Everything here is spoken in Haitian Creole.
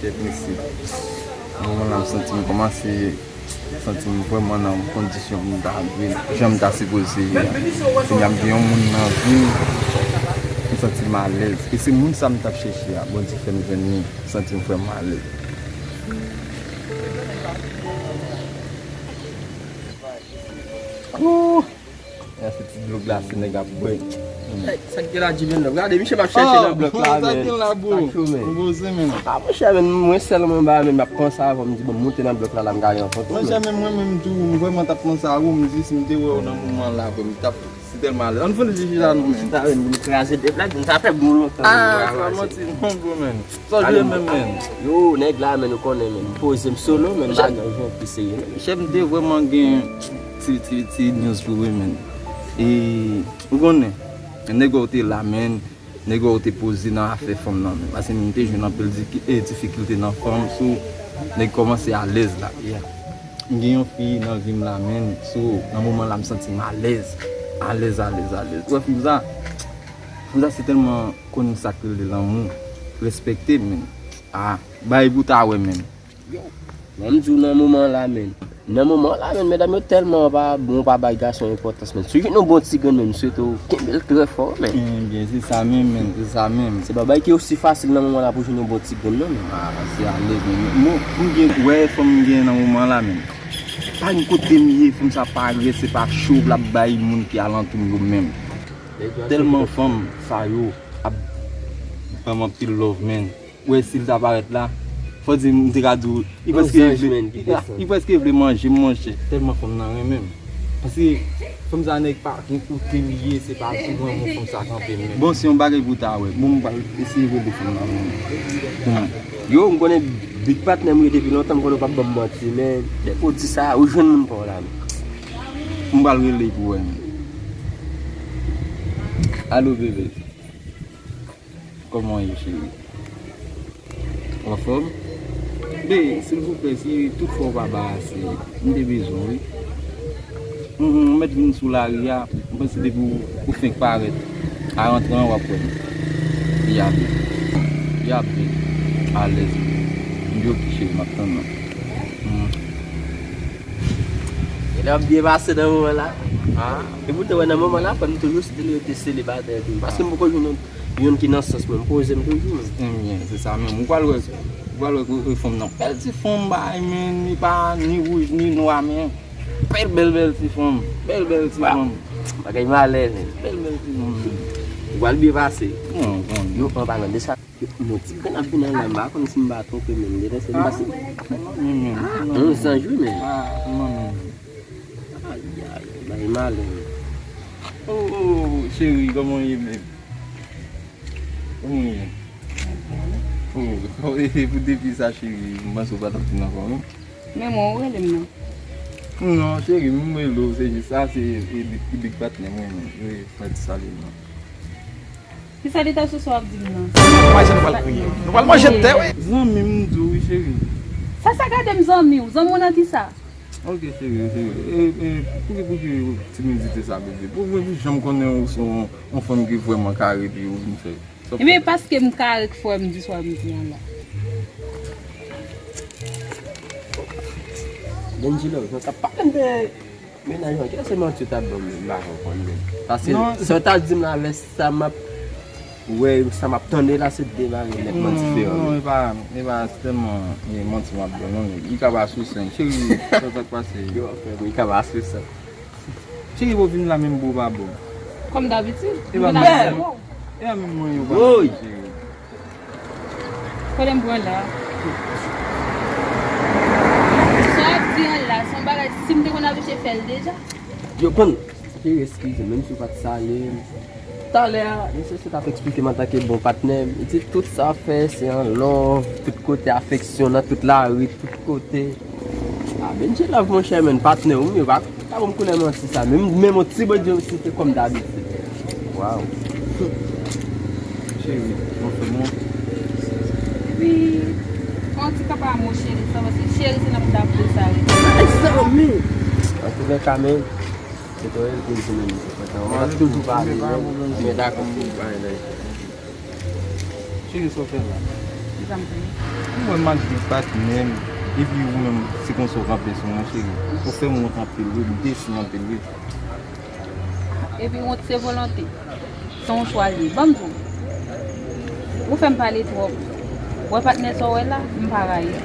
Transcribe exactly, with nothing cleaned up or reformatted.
Mesye, nan moman la, m santi m kòmanse santi m vrèman nan yon kondisyon pou m ta dwe, jan m ta sipoze ye a. Kounye a m gen yon moun nan vi m, m santi m alèz. E se moun sa m t ap chèche a, Bondye fè m jwenn li, m santi m vrèman alèz. Ooh! E se ti dlo glase nèg ap bwè. Sa k gen la, Jimmy Love? Gade, misye m ap chèche nan blòk la, men. Sa k gen la, bro? Sa k chou, men? Ou poze, men. Ah, monchè, men, mwen sèlman anba, men, m ap panse avè w, m di, bon, m moute nan blòk la, la, m gade yon foto, men. Monchè, men mwen menm tou, m vrèman t ap panse a ou, m di, si m te wè w nan moman la, vre, m t ap, si tèlman alèz. Ann fè yon ti chita, non, men. Chita, men, m kraze tèt la, m ta fè bon lontan, men. Ah, sa manti, non, bro, men. Sa w jwe menm, men? Yo, nèg la, men, ou konnen, men. M poze m solo, men, m pa gen anyen pi serye, non. Chèf, m te vrèman gen ti, ti, ti news pou ou, men. E, ou konnen, nèg ou te la, men. Nèg ou te poze nan afè fanm nan, men. Paske m te jwenn anpil diki-, e, difikilte nan fanm, so, nèg kòmanse alèz la. Yeah. M gen yon fi nan vi m la, men. So, nan moman la, m santi m alèz. Alèz, alèz, alèz. Ou wè fanm sa? Fanm sa se tèlman konn sa k rele lanmou, respekte, men. Ah, bay pou ta wè, men. Yo, men m di w nan moman la, men. Nan moman la, men, medam yo tèlman pa bon, pa bay gason enpòtans, men. Si w jwenn yon bon ti grenn, men, m swete w kenbe l trè fò, men. Ebyen, se sa menm, men, se sa menm. Se pa bagay ki osi fasil nan moman la pou jwenn yon bon ti grenn, non, men. Ah, se alèz, men. Mwen, m gen, wè, fanm m gen nan moman la, men. Pa gen kote m ye, fanm sa pa rete, se pa cho l ap bay moun ki alantou m yo menm. Tèlman fanm sa yo ap ban m anpil love, men. Ou wè, si l ta parèt la, fò di m te ka di w, li prèske vle, li prèske vle manje m, monchè. Tèlman fanm nan renmen m. Paske fanm sa nèg pa gen kote li ye, se pa sou mwen, mwen fanm sa kanpe m. Bon, se yon bagay pou ta wè. Bon, m pral eseye rele fanm nan, men. Yo, m konnen big patnè m ye depi lontan, m konnen w p ap ban m manti, men depi w di sa, ou jwenn moun pa w la, men. M pral rele pou wè, men. Alo, bebe. Kòman w ye, cheri? Ou anfòm? Be, silvouplè, si tout fwa w pa ba ase, m te bezwen w, wi. Mhm, m mèt vin sou lari a, m panse depi w, ou fenk parèt, a rantre an w ap wè m. Li ap byen. Li ap byen. Alèz. M di oke, cheri, m ap tann ou. Mhm. E l ap byen pase nan moman la. Ah. E pou te wè nan moman la, fò m toujou still rete selibatè tou. Paske m poko jwenn yon, youn ki nan sans mwen. M poze m toujou. Ebyen, se sa menm. Ou pral wè, ou pral wè ke fanm nan. Bèl ti fanm bay, men, li pa ni wouj, ni nwa, men. Bèl, bèl, bèl ti fanm. Bèl, bèl ti fanm. Bagay malè, men. Bèl, bèl ti fanm, men. Ou pral byen pase. Non, non. Yo, an palan de sa. Yo, non, ti grenn ap vin an la, m pa konn si m pa twonpe menm, genlè se m pase. Ah, onz an, wi, men. Ah, manman. Ay, ay, bay malè. Oh, oh, oh, cheri, kòman w ye menm? Kòman w ye? Oh, oh, e pou depi sa, cheri, m panse w pa t ap vin ankò, non? Men mwen, ou rele m nan. Non, cheri, m rele w, se jis sa, se, e, e, e big patnè mwen, men. Wi, mwen di salut, non. Kisa li ta sou sa w ap di m nan? Manje nou pral kriye. Nou pral manje tè, wi. Zanmi m, m di w, wi, cheri. Sa, sa gade m zanmi w? Zanmi w nan kisa? Ok, cheri, cheri. E, e, pouki, pouki timidite sa, bebe? Pou mwen, pi janm konnen ou se yon, yon fanm ki vrèman kare, pi ou vin fè. Ebyen, paske m kare k fè m di sa w ap di an la. Benji Love, nou t ap pale m de Mennaj mwen, kiyès se manti w t ap ban m, m pa konprann menm. Paske sa w t ap di m la, lè sa m ap wè, sa m ap tande la, se de bagay nètman diferan. Non, non, e pa, e pa tèlman, e, manti m ap ban w, non, nèg. Li ka pa sou sen. Cheri, sa w t ap pase? Yo, frè, li ka pa sou sen. Cheri, pou vin la menm bo pa bo. Kòm dabitid, e pa menm. E pa menm mwen yo pa bo, cheri. Kote m pran la? Sa w ap di an la, se yon bagay, si m te konn abiche fè l deja. Yo, konn, cheri, eskize m, menm si w pa t salye m. Talè a, mesye sot ap eksplike m antanke bon patnè m. Li di tout sa w ap fè, se an love, tout kote afeksyon, nan tout lari, tout kote. Ah, Benji Love, monchè, men patnè w, m yo pa ka ban m koulè manti sa. Menm, menm yon ti bò di yo site kòm dabitid. Waw. Cheri, mwen fè mwen. Wi. Fè yon ti kanpe a mo cheri sa, paske cheri se nan bouda pou sa rete. Ay, zanmi! An tou ka, men, se te yon plezi, men, mwen toujou pale, men, men dakò. Cheri, sa w fè la? Ou wè m ak di patnè m, epi ou menm, se konsa w kanpe sou mwen, cheri. Ou fè m wont anpil, wi, m desi anpil, wi. Epi wont se volonte. Se yon chwa l ye. Ban m di w. Ou fè m pale twòp. Wè patnè sa w wè la, m pa rayi.